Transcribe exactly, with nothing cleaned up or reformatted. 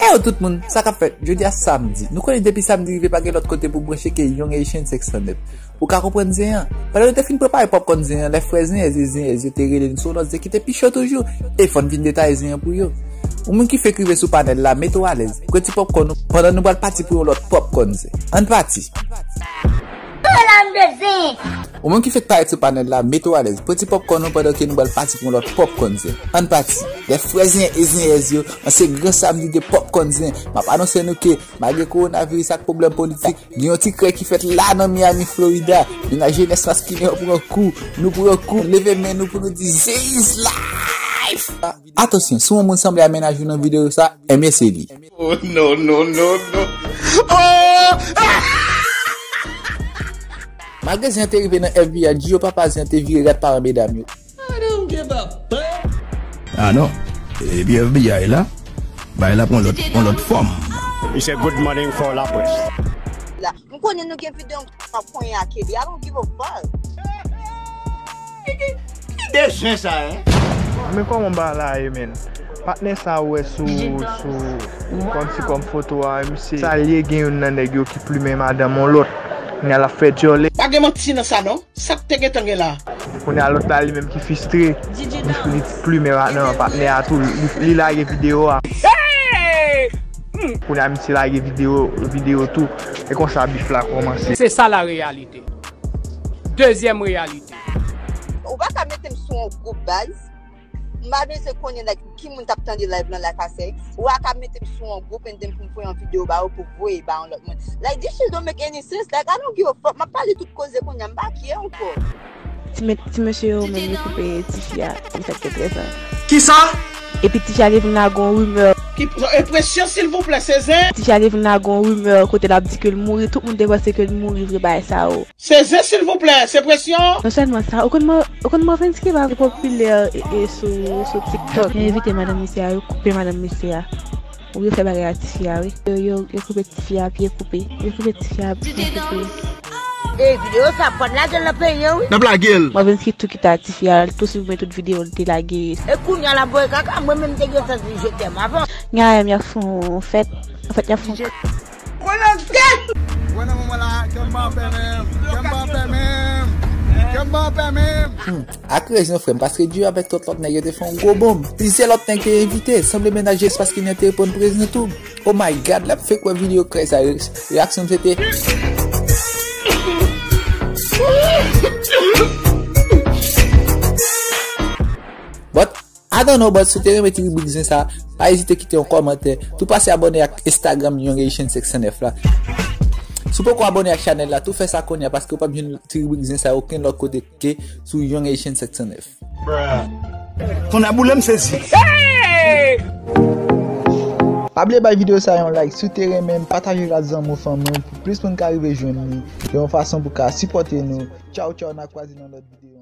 Eyo tout moun, sa k ap fèt? Jodi a samdi. Nou konnen depi samdi rive pa gen lòt kote pou branche ke Young Haitian six hundred. Ou ka konprann zen an. Pandan nou te fin prepare popcorn zen an, lè frè zenyèz e zenyèz yo te rele n sou yon lòt zen ki te pi cho toujou. E fò n vin detaye zen an pou yo. Ou menm ki fenk rive sou panèl la, mete w alèz. Pran ti popcorn ou pandan nou pral pati pou yon lòt popcorn zen. Ann pati! Ou menm ki fenk parèt sou panèl la, mete w alèz. Pran ti popcorn ou pandan ke nou pral pati pou yon lòt popcorn zen. Ann pati! Lè frè zen e zenyèz yo, an se gran samdi de popcorn zen. M ap anonse nou ke, malgre kowonaviris ak pwoblèm politik, gen yon ti krèy ki fèt la nan Miami, Florida. Mennaj jenès maskilen yo pran kou, nou pran kou, leve men nou pou nou di, "Zen is life!" Atansyon, si yon moun sanble a mennaj ou nan videyo sa, enben se li. Oh, no, no, no, no. Oh! Malgre zen an te rive nan F B I, Gio papa zen an te vire gad paran medam yo. I don't give a fuck. Ah non. Epi F B I la, bay la pran lòt, pran lòt fòm. It's a good morning for la presse. La, m konnen nou gen videyo m ap konyen ak Kelly. I don't give a fuck. Ki, ki, ki de zen sa, en? Men kòman bagay la ye, men? Patnè sa ou wè sou, sou kòmsi kòm foto a, misye. Sa l ye, gen youn nan nèg yo ki plimen madanm yon lòt. Kounye a l ap fè dyòlè. Pa gen manti nan sa, non. Sa k te gentan gen la? Kounye a lòt la, li menm ki fistre. Li, li plimen pa-, nan patnè a tou. Li, li lage videyo a. Hey! Hmm. Kounye a misye lage videyo, videyo tou. E konsa bif la kòmanse. Se sa la reyalite. Dezyèm reyalite. Ou pa ka mete m sou yon gwoup baz. M pa bezwen konnen, like, ki moun t ap tande live lan, like I say. Ou pa ka mete m sou yon gwoup and then pou m voye yon videyo ba ou pou voye ba yon lòt moun. Like, this shit don't make any sense. Like, I don't give a fuck. M ap pale tout koze kounye a, m pa care ankò. Ti me-, ti mesye yo menm yo koupe tifi a, li fèk te trèz an. Kisa? Epi tifi a te vin lage yon rimè. Ki, e presyon, silvouplè, se zen. Tifi a te vin lage yon rimè kote l ap di ke l mouri, tout moun te panse ke l mouri vre, bagay sa yo. Se zen, silvouplè, se presyon. Non sèlman sa, ou konn mwen, ou konn mwen Venski pa vre popilè e, e sou, sou TikTok. Yo envite madanm misye a, yo koupe madanm misye a. Ou yo fè bagay a tifi a, wi. Yo, yo, yo koupe tifi a, pye koupe. Yo koupe tifi a, pye koupe. E videyo sa, fò n lage l nan peyi an, wi. N ap lage l. Mwen Venski tou kite a tifi a, l tou siprimen tout videyo l te lage. E kounye a l ap voye kaka, mwen menm te gen tèt li je t'aime avan. Nya, y ap fè yon fèt. An fèt, y ap fè yon Mwen nan gèt! Wè nan moman la, kè m pa anpè menm. Kè m pa anpè menm. Kè m pa anpè menm. Hmm, ak rezon, frè m, paske Gio avèk tout lòt nèg yo te fè yon gwo bonm. Plizyè lòt nèg te envite, sanble mennaj Jespas ki nan te reponn prezan tou. Oh my God, lè m fenk wè videyo krèy sa, re-, reyaksyon m se te. But, I don't know, but si w te renmen ti ribrik zen sa, pa ezite kite yon kòmantè. Tou pase abòne ak Instagram Young Haitian six hundred la. Si w poko abòne ak chanèl la, tou fè sa kounye a, paske w p ap jwenn ti ribrik zen sa okenn lòt kote ke sou Young Haitian six hundred. Ton a boule m sezi. Pa bliye bay videyo sa yon like, si w te renmen, pataje l ak zanmi w, fanmi w, pou plis moun ka rive jwenn li, yon fason pou ka sipòte nou. Tchaw, tchaw, n a kwaze nan lòt videyo.